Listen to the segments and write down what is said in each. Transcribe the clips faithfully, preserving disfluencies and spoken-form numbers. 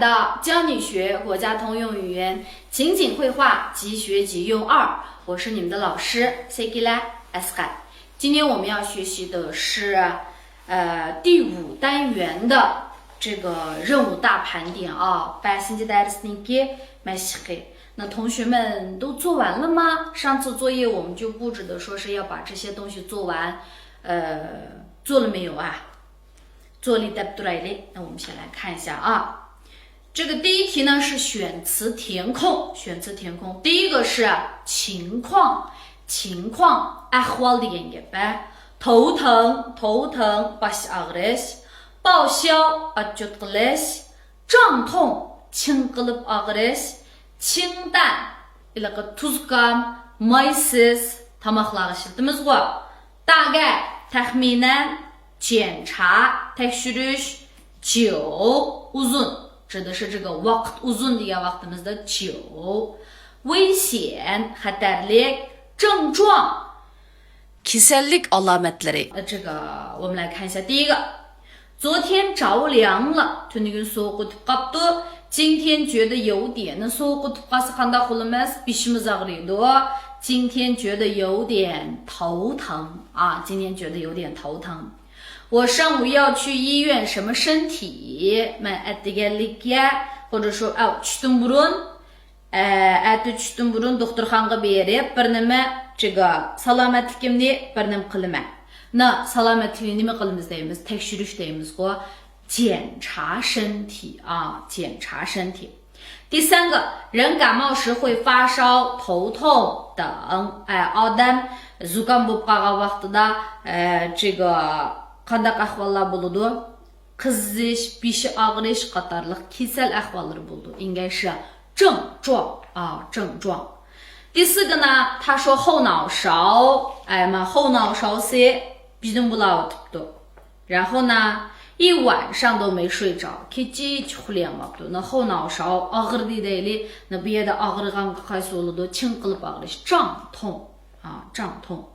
到教你学国家通用语言情景会话即学即用二，我是你们的老师 Sekila Asqar。今天我们要学习的是，呃，第五单元的这个任务大盘点啊，bäşinchi därsningki мәшіқі。那同学们都做完了吗？上次作业我们就布置的说是要把这些东西做完，呃，做了没有啊？ 做了得不得了，那我们先来看一下啊。这个第一题呢是选词填空，选词填空。第一个是情况，情况， ئەھۋال دېگەن گەپ. 头疼، 头疼، باش ئاغرىش. 报销، ئاتچوت قىلىش. 胀痛، چىڭقىلىپ ئاغرىش. 清淡، ھېلىقى تۇزكام، مايسىز تاماقلارغا ئىشلىتىمىزغۇ. 大概، تەخمىنەن. 检查، تەكشۈرۈش. 久، ئۇزۇن، 指的是这个 ۋاقىت ئۇزۇن دېگەن ۋاقتىمىزدا 久. 危险، خەتەرلىك. 症状، كېسەللىك ئالامەتلىرى. 这个我们来看一下第一个。 昨天着凉了， تۈنۈگۈن سوغۇق ئۆتۈپ قاپتۇ. 今天觉得有点، سوغۇق ئۆتۈپ قالسا قانداق بولىمىز؟ بېشىمىز ئاغرىيدۇ. 今天觉得有点头疼啊， 今天觉得有点头疼. 我上午要去医院什么身体؟ مەن ئەتىگەنلىككە، 或者说، ئەو، چۈشتىن بۇرۇن، ئە، ئەتە چۈشتىن بۇرۇن دوختۇرخانىغا بېرىپ، بىر نېمە، 这个، سالامەتلىكىمنى بىر نېمە قىلىمەن. 那 سالامەتلىكنى نېمە قىلىمىز دەيمىز؟ تەكشۈرۈش دەيمىزغۇ. 检查身体啊، 检查身体. 第三个，人感冒时会发烧、头痛等. ئە، ئادەم زۇكام بولۇپ قالغان ۋاقتىدا، ئە، 这个، قانداق ئەھۋاللار بولىدۇ؟ قىزىش، بېشى ئاغرىش قاتارلىق كېسەل ئەھۋاللىرى بولىدۇ. 应该是症状啊，症状. 第四个呢，他说后脑勺， ئە، مانا 后脑勺 سى بىزدىن بۇلاۋاتىپتۇ. 然后呢，一晚上都没睡着، كېچىچە ئۇخلىيالماپتۇ. 那后脑勺 ئاغرىدى دەيلى. 那 بۇ يەردە ئاغرىغانغا قايسى بولىدۇ؟ چىڭقىلىپ ئاغرىش، 胀痛. 啊，胀痛。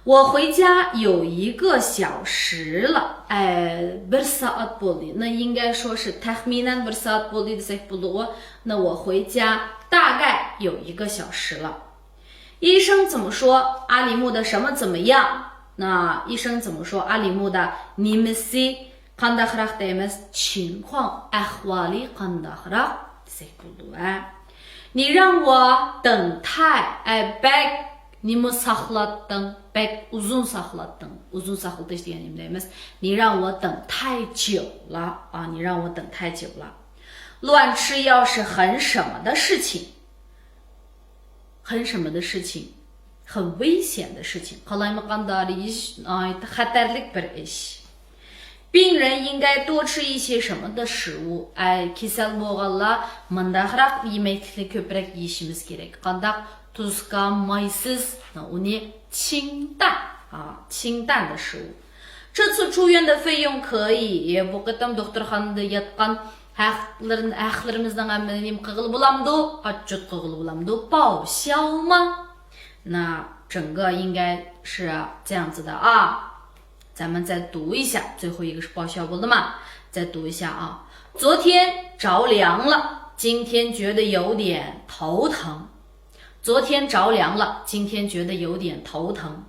我回家有一个小时了. ئە، بىر سائەت بولدى. 那应该说是 تەخمىنەن بىر سائەت بولدى دېسەك بولىدىغۇ. 那我回家大概有一个小时了. 医生怎么说？阿里木的什么怎么样？ 那医生怎么说？阿里木的 نېمىسى قانداقراق دەيمىز؟ 情况، ئەھۋالى قانداقراق دېسەك بولىدۇ، ھە. 你让我等太، ئە، بەك نېمە ساقلاتتىڭ؟ بەك ئۇزۇن ساقلاتتىڭ. ئۇزۇن ساقلىتىش دېگەن نېمە دەيمىز؟ 你让我等太久了啊， 你让我等太久了. 乱吃药是很什么的事情？ 很什么的事情？ 很危险的事情. قالايمىقان دارى يېيىش ناھايىتى خەتەرلىك بىر ئىش. 病人应该多吃一些什么的食物؟ ئەي، كېسەل بولغانلار مۇنداقراق يېمەكلىكنى كۆپرەك يېيىشىمىز كېرەك. قانداق؟ توزكام، مايسىز، ئۇنى 清淡، ھا، 清淡的食物. 这次住院的费用可以، بۇ قېتىم دوختۇرخانىدا ياتقان ھەقلىرىنى، ھەقلىرىمىزنىڭ ھەممىنى نېمە قىلغىلى بولامدۇ؟ ئاتچوت قىلغىلى بولامدۇ؟ 报销吗؟ 那整个应该是这样子的啊，咱们再读一下，最后一个是报销 بولدىما؟ 再读一下啊。昨天着凉了，今天觉得有点头疼。 昨天着凉了，今天觉得有点头疼。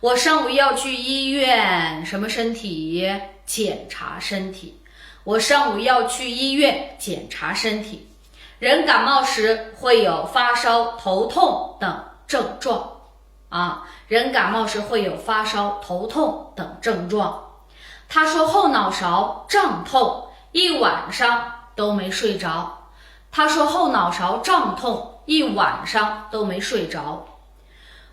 我上午要去医院什么身体？检查身体。我上午要去医院检查身体。人感冒时会有发烧、头痛等症状。啊，人感冒时会有发烧、头痛等症状。他说后脑勺胀痛，一晚上都没睡着。 他说后脑勺胀痛，一晚上都没睡着。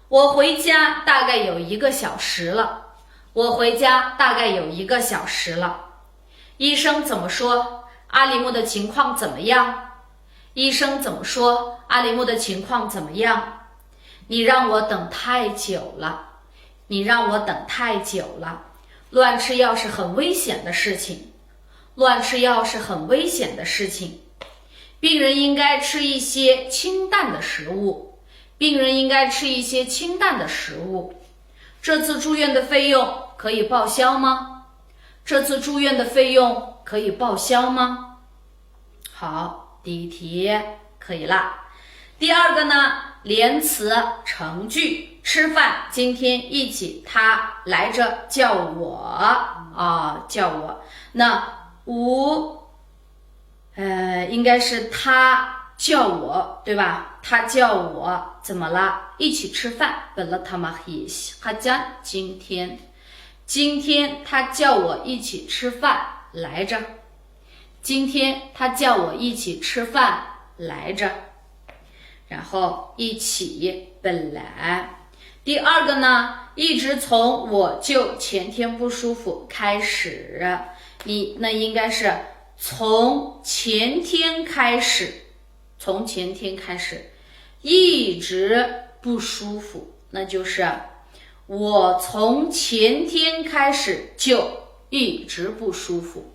我回家大概有一个小时了。我回家大概有一个小时了。医生怎么说？阿里木的情况怎么样？医生怎么说？阿里木的情况怎么样？你让我等太久了。你让我等太久了。乱吃药是很危险的事情。 乱吃药是很危险的事情。病人应该吃一些清淡的食物。病人应该吃一些清淡的食物。这次住院的费用可以报销吗？这次住院的费用可以报销吗？好，第一题可以了。第二个呢，连词成句，吃饭，今天一起，他来着叫我啊，叫我。那五，呃，应该是他叫我，对吧？他叫我怎么了？一起吃饭，本了他们一起，今天，今天他叫我一起吃饭来着。 今天他叫我一起吃饭来着，然后一起本来。第二个呢，一直从我舅前天不舒服开始，你那应该是从前天开始，从前天开始一直不舒服，那就是我从前天开始就一直不舒服。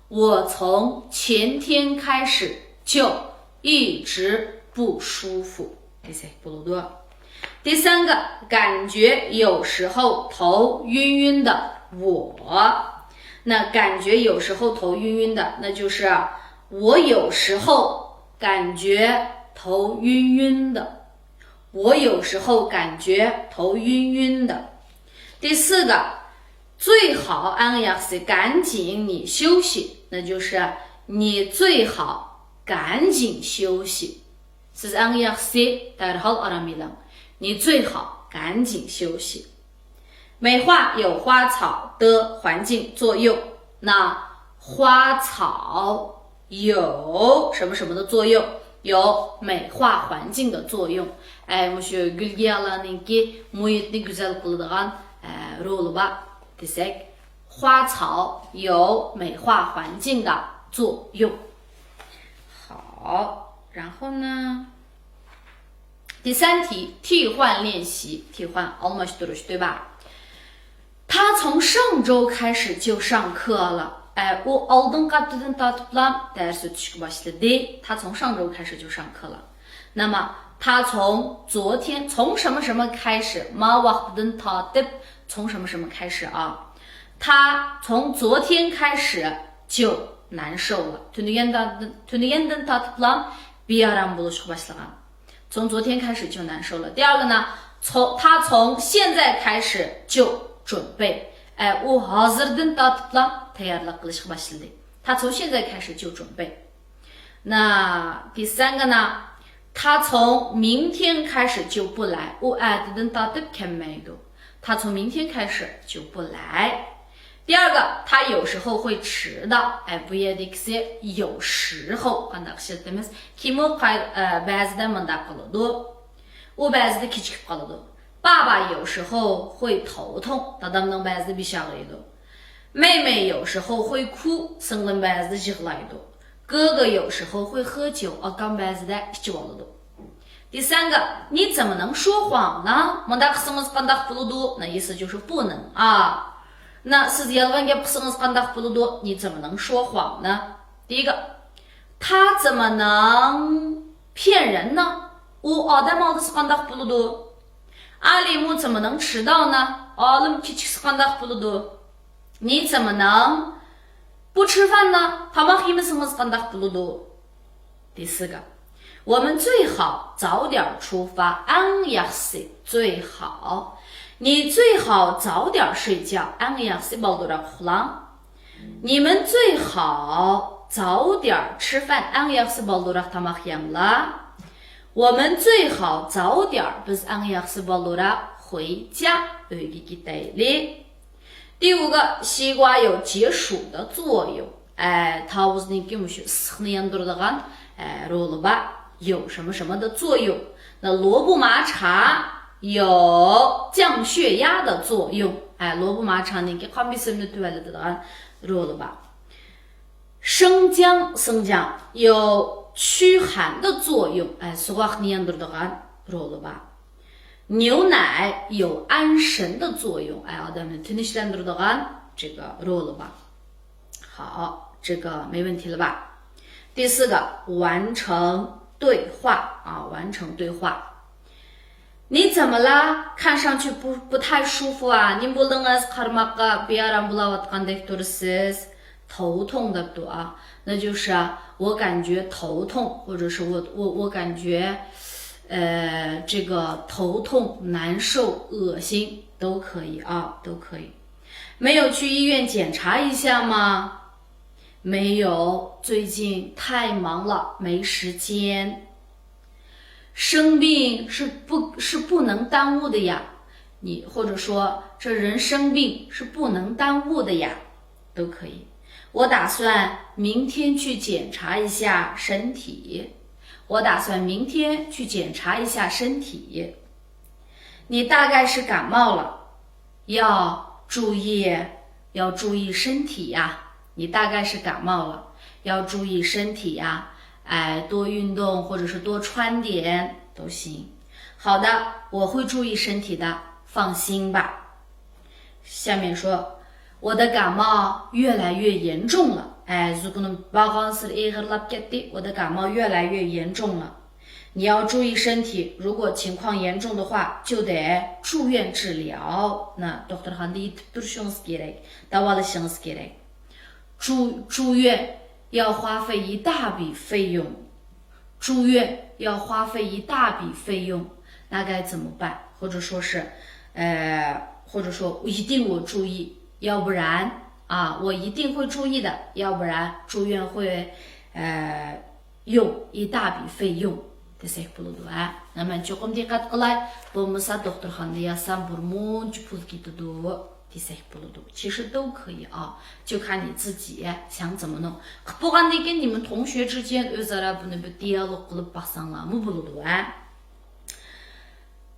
我从前天开始就一直不舒服。第三个，感觉有时候头晕晕的我，那感觉有时候头晕晕的，那就是我有时候感觉头晕晕的，我有时候感觉头晕晕的。第四个， 最好，eng yaxshisi，赶紧你休息，那就是你最好赶紧休息。Siz eng yaxshisi dərhal aram alıń. 你最好赶紧休息。美化有花草的环境作用，那花草 有什么什么的作用？有美化环境的作用。ئەي، مۇشۇ گۈل-گىياھلارنىڭكى مۇھىتنى گۈزەل قىلىدىغان، ئە، رولى بار دېسەك، 花草有美化环境的作用。好，然后呢？ 第三题，替换练习，替换 ئالماشتۇرۇش، 对吧？他从上周开始就上课了。ئە، ئۇ ئالدىنقى ھەپتىدىن تارتىپلا دەرس ئۆتۈشكە باشلىدى. 他从上周开始就上课了。那么他从昨天，从什么什么开始， ما ۋاقتىدىن تارتىپ، 从什么什么开始啊。他从昨天开始就难受了。تۈنۈگۈندىن، تۈنۈگۈندىن تارتىپلا بىئارام بولۇشقا باشلىغان. 从昨天开始就难受了。第二个呢，从，他从现在开始就准备。ئە، ئۇ ھازىردىن تارتىپلا تەييارلىق قىلىشقا باشلىدى. 他从现在开始就准备。那第三个呢，他从明天开始就不来。ئۇ ئەتىدىن تارتىپ كەلمەيدۇ. 他从明天开始就不来。 第二个，他有时候会迟到。ئە، بۇ يەردىكىسى 有时候 قانداق ئىشلىتىمىز؟ كىمۇ قاي-، ئە، بەزىدە مۇنداق قىلىدۇ. ئۇ بەزىدە كېچىكىپ قالىدۇ. 爸爸有时候会头痛. دادامنىڭ بەزىدە بېشى ئاغرىيدۇ. 妹妹有时候会哭. سىڭلىم بەزىدە يىغلايدۇ. 哥哥有时候会喝酒. ئاكام بەزىدە ئىچىۋالىدۇ. 第三个，你怎么能说谎呢？ مۇنداق قىلسىڭىز قانداق بولىدۇ؟ 那意思就是不能啊。 那 سىز يالغان گەپ قىلسىڭىز قانداق بولىدۇ؟ 你怎么能说谎呢？ 第一个，他怎么能骗人呢？ ئۇ ئادەم ئالدىسا قانداق بولىدۇ؟ 阿里木怎么能迟到呢？ ئالىم كېچىكسە قانداق بولىدۇ؟ 你怎么能不吃饭呢？ تاماق يېمىسىڭىز قانداق بولىدۇ؟ 第四个，我们最好早点出发。 ئەڭ ياخشىسى، 最好。 你最好早点睡觉。 ئەڭ ياخشىسى بالدۇرراق ئۇخلاڭ. 你们最好早点吃饭。 ئەڭ ياخشىسى بالدۇرراق تاماق يەڭلار. 我们最好早点儿. بىز ئەڭ ياخشىسى بالدۇرراق 回家. ئۆيگە كېتەيلى. 第五个，西瓜有解暑的作用。 ئە، تاۋۇزنىڭكى مۇشۇ ئىسسىقنى ياندۇرىدىغان، ئە، رولى بار. 有什么什么的作用. 那萝卜、马茶有降血压的作用. ئە، لوبۇ ماچانىڭكى قان بېسىمىنى تۆۋەنلىتىدىغان رولى بار. 生姜، 生姜有驱寒的作用. ئە، سوغۇقنى ياندۇرىدىغان رولى بار. 牛奶有安神的作用. ئە، ئادەمنى تىنچلاندۇرىدىغان 这个 رولى بار. 好，这个没问题了吧？第四个，完成对话啊，完成对话。你怎么了？看上去不，不太舒服啊。 نېمە بولدىڭىز؟ قارىماققا بىئارام بولاۋاتقاندەك تۇرىسىز. 头痛的读啊，那就是啊，我感觉头痛，或者是我我我感觉，呃，这个头痛、难受、恶心都可以啊，都可以。没有去医院检查一下吗？没有，最近太忙了，没时间。生病是不是不能耽误的呀？你或者说这人生病是不能耽误的呀，都可以。我打算明天去检查一下身体。我打算明天去检查一下身体。你大概是感冒了，要注意，要注意身体呀。你大概是感冒了，要注意身体呀。哎，多运动，或者是多穿点都行。好的，我会注意身体的，放心吧。下面说，我的感冒越来越严重了。哎，زۇكىمىم بارغانسېرى ئېغىرلاپ كەتتى. 我的感冒越来越严重了。你要注意身体，如果情况严重的话，就得住院治疗。那 دوختۇرخانىدا يېتىپ تۇرۇشىڭىز كېرەك، داۋالىشىڭىز كېرەك. 住住院要花费一大笔费用，住院要花费一大笔费用，那该怎么办？或者说是，呃，或者说一定我注意，要不然啊，我一定会注意的，要不然住院会，呃，用一大笔费用。 دېسەك بولىدۇ ھە. مانا چوقۇم دىققەت قىلاي، بولمىسا دوختۇرخانىدا ياتسام بىر مۇنچە پۇل كېتىدۇ دېسەك بولىدۇ. 其实都可以啊，就看你自己想怎么弄. قىلىپ بولغاندىن كېيىن 你们同学之间 ئۆزئارا بۇنى بىر دىيالوگ قىلىپ باقساڭلارمۇ بولىدۇ ھە.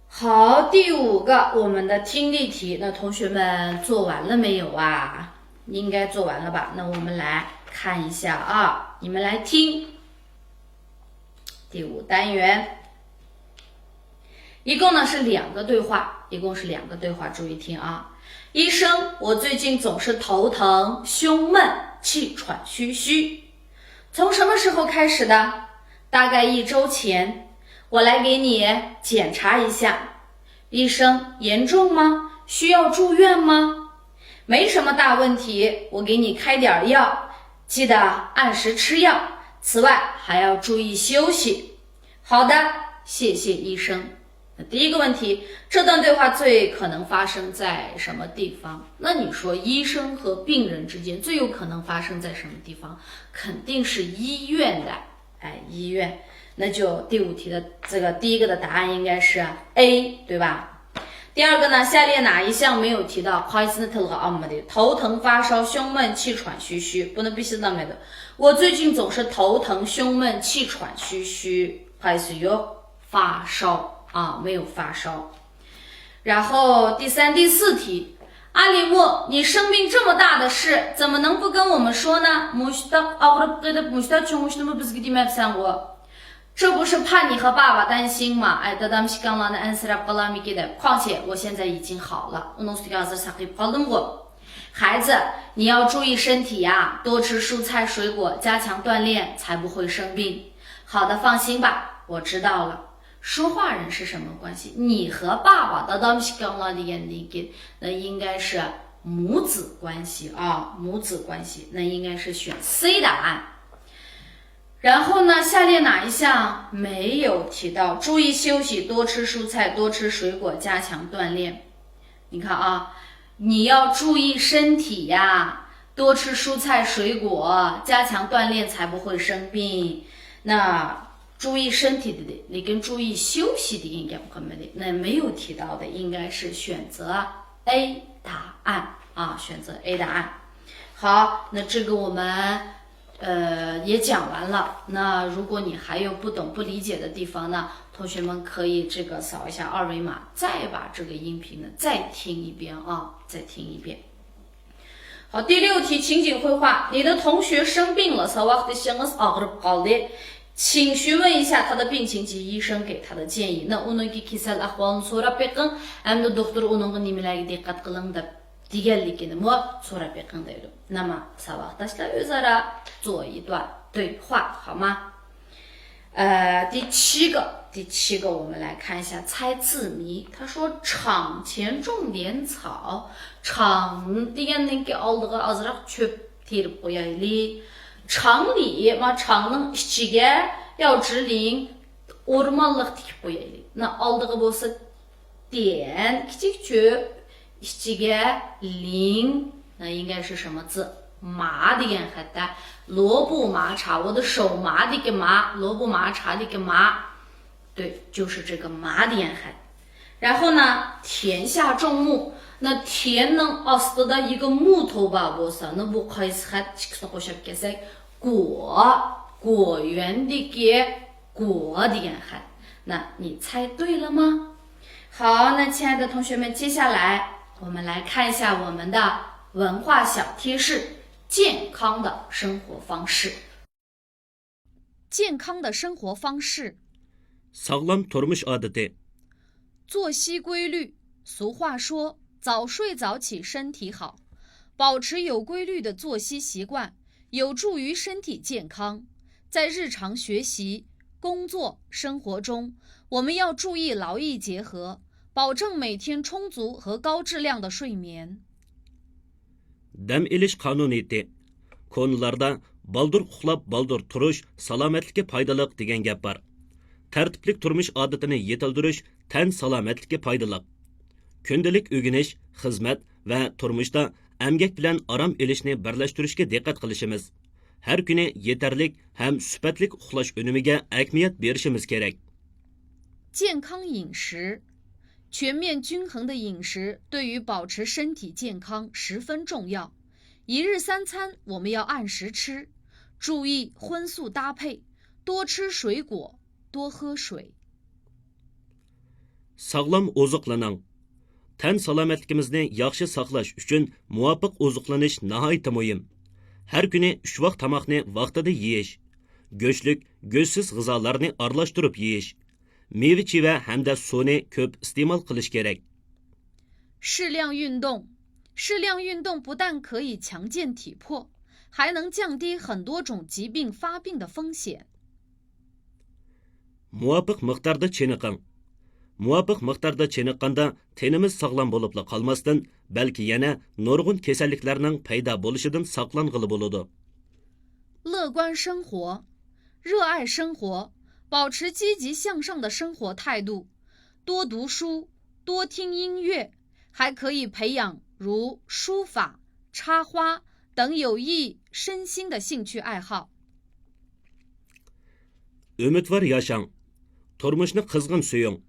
好，第五个，我们的听力题，那同学们做完了没有啊？应该做完了吧？那我们来看一下啊，你们来听。第五单元，一共呢是两个对话，一共是两个对话，注意听啊。医生，我最近总是头疼、胸闷、气喘吁吁，从什么时候开始的？大概一周前，我来给你检查一下。医生，严重吗？需要住院吗？没什么大问题，我给你开点儿药，记得按时吃药。此外还要注意休息。好的，谢谢医生。那第一个问题，这段对话最可能发生在什么地方？那你说医生和病人之间最有可能发生在什么地方？肯定是医院的。 哎，医院。那就第五题的这个第一个的答案应该是 A，对吧？第二个呢，下列哪一项没有提到？ قايسىنى تىلغا ئالمىدى؟ 头疼、发烧、胸闷、气喘吁吁。 بۇنى بىرسىنى ئالمىدى. 我最近总是头疼、胸闷、气喘吁吁. قايسى يوق؟ 发烧啊，没有发烧。 然后第三、第四题，阿里木，你生病这么大的事，怎么能不跟我们说呢？ مۇشتاق ئاغرىپ قېلىپ، مۇشتاق چوڭ ئىشنىمۇ بىزگە دېمەپسەنغۇ. 这不是怕你和爸爸担心吗？ ئەي، دادام ئىككىڭلارنى ئەنسىرەپ قالارمىكىن دەپ. 况且我现在已经好了. ئۇنىڭ ئۈستىگە ھازىر ساقىيىپ قالدىمغۇ. 孩子，你要注意身体呀，多吃蔬菜水果，加强锻炼，才不会生病。 好的，放心吧，我知道了。 说话人是什么关系？ 你和爸爸 دادام ئىككىڭلار دېگەندىن كېيىن، 那应该是母子关系啊，母子关系，那应该是选 C 答案。 然后呢，下列哪一项没有提到？ 注意休息，多吃蔬菜，多吃水果，加强锻炼。 你看啊，你要注意身体呀，多吃蔬菜水果，加强锻炼，才不会生病。 那注意身体的，你跟注意休息的应该不可能的，那没有提到的应该是选择 A 答案啊，选择 A 答案。 好，那这个我们，呃，也讲完了。那如果你还有不懂、不理解的地方呢，同学们可以这个扫一下二维码，再把这个音频呢再听一遍啊，再听一遍。 好，第六题情景会话，你的同学生病了， ساۋاقدىشىڭىز ئاغرىپ قالدى. 请询问一下他的病情及医生给他的建议. 那 ئۇنىڭكى كېسەل ئەھۋالىنى سوراپ بېقىڭ ھەمدە دوختۇر ئۇنىڭغا نېمىلەرگە دىققەت قىلىڭ دەپ دېگەنلىكىنىمۇ سوراپ بېقىڭ دەيدۇ. 那么 ساۋاقداشلار ئۆزئارا 做一段对话، 好吗؟ 呃，第七个，第七个，我们来看一下猜字谜。他说场前种点草，场 دېگەندىن كېيىن ئالدىغا ئازراق چۆپ تېرىپ قويايلى. 场里، ما 场نىڭ ئىچىگە 要指令، ئورمانلىق تىكىپ قويايلى. 那 ئالدىغا بولسا 点، كىچىك چۆپ، ئىچىگە 林، 那应该是什么字؟ 马 دېگەن خەت-تە. 罗布马场، 我的手麻 دىكى 马، 罗布马场 دىكى 马. 对，就是这个 马 دېگەن خەت. 然后呢，田下种木. 那田 نىڭ ئاستىدا 一个木头 بار بولسا، 那 بۇ قايسى خەت؟ ئىككىسىنى قوشۇپ كەلسەك، 果، 果园 دىكى 果 دېگەن خەت. 那你猜对了吗？好，那亲爱的同学们，接下来我们来看一下我们的文化小贴士——健康的生活方式。 健康的生活方式。 ساغلام تۇرمۇش ئادىتى. 作息规律。俗话说，早睡早起身体好。保持有规律的作息习惯，有助于身体健康。在日常学习、工作、生活中，我们要注意劳逸结合，保证每天充足和高质量的睡眠。 دەم ئېلىش قانۇنىيىتى. كونىلاردا، «بالدۇر ئۇخلاپ، بالدۇر تۇرۇش سالامەتلىككە پايدىلىق» دېگەن گەپ بار. تەرتىپلىك تۇرمۇش ئادىتىنى يېتىلدۈرۈش تەن سالامەتلىككە پايدىلىق. كۈندىلىك ئۆگىنىش، خىزمەت ۋە تۇرمۇشتا ئەمگەك بىلەن ئارام ئېلىشنى بىرلەشتۈرۈشكە دىققەت قىلىشىمىز. ھەر كۈنى يېتەرلىك ھەم سۈپەتلىك ئۇخلاش ئۈنۈمىگە ئەھمىيەت بېرىشىمىز كېرەك. 健康饮食。全面均衡的饮食对于保持身体健康十分重要。一日三餐我们要按时吃，注意荤素搭配，多吃水果，多喝水。 ساغلام ئوزۇقلىنىڭ. تەن سالامەتلىكىمىزنى ياخشى ساقلاش ئۈچۈن مۇۋاپىق ئوزۇقلىنىش ناھايىتى مۇھىم. ھەر كۈنى ئۈچ ۋاق تاماقنى ۋاقتىدا يېيىش، گۆشلۈك، گۆشسىز غىزالارنى ئارىلاشتۇرۇپ يېيىش، مېۋە-چېۋە ھەمدە سۇنى كۆپ ئىستېمال قىلىش كېرەك. 适量运动。适量运动不但可以强健体魄，还能降低很多种疾病发病的风险。 مۇۋاپىق مىقداردا چېنىقىڭ. مۇۋاپىق مىقداردا چېنىققاندا تېنىمىز ساغلام بولۇپلا قالماستىن، بەلكى يەنە نۇرغۇن كېسەللىكلەرنىڭ پەيدا بولۇشىدىن ساقلانغىلى بولىدۇ. 乐观生活。热爱生活，保持积极向上的生活态度，多读书，多听音乐，还可以培养如书法、插花等有益身心的兴趣爱好。 ئۈمىدۋار ياشاڭ. تۇرمۇشنى قىزغىن سۆيۈڭ.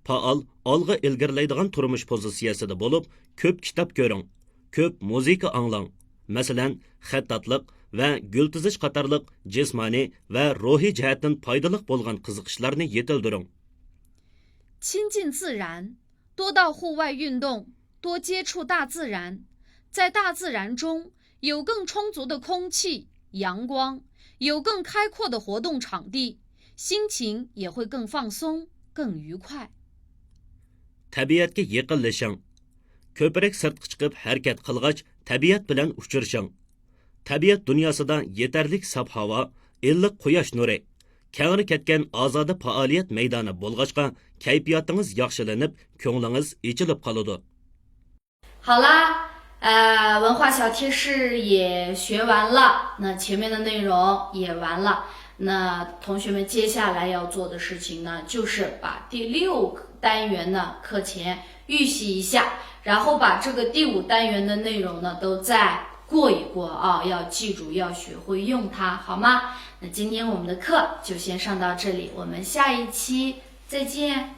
پائال، ئالغا ئىلگىرىلەيدىغان تۇرمۇش پوزىتسىيەسىدە بولۇپ، كۆپ كىتاب كۆرۈڭ. كۆپ مۇزىكا ئاڭلاڭ. مەسىلەن، خەتتاتلىق ۋە گۈل تىزىش قاتارلىق جىسمانىي ۋە روھىي جەھەتتىن پايدىلىق بولغان قىزىقىشلارنى يېتىلدۈرۈڭ. 亲近自然，多到户外运动，多接触大自然，在大自然中有更充足的空气、阳光，有更开阔的活动场地，心情也会更放松、更愉快。 تەبىئەتكە يېقىنلىشىڭ. كۆپرەك سىرتقا چىقىپ ھەرىكەت قىلغاچ، تەبىئەت بىلەن ئۇچرىشىڭ. تەبىئەت دۇنياسىدا يېتەرلىك ساپ ھاۋا، ئىللىق قۇياش نۇرى، كەڭرى كەتكەن ئازادە پائالىيەت مەيدانى بولغاچقا، كەيپىياتىڭىز ياخشىلىنىپ، كۆڭلىڭىز ئېچىلىپ قالىدۇ. 好啦，呃，文化小贴士也学完了，那前面的内容也完了。那同学们接下来要做的事情呢，就是把第六个单元呢课前预习一下，然后把这个第五单元的内容呢都再过一过啊，要记住，要学会用它，好吗？那今天我们的课就先上到这里，我们下一期再见。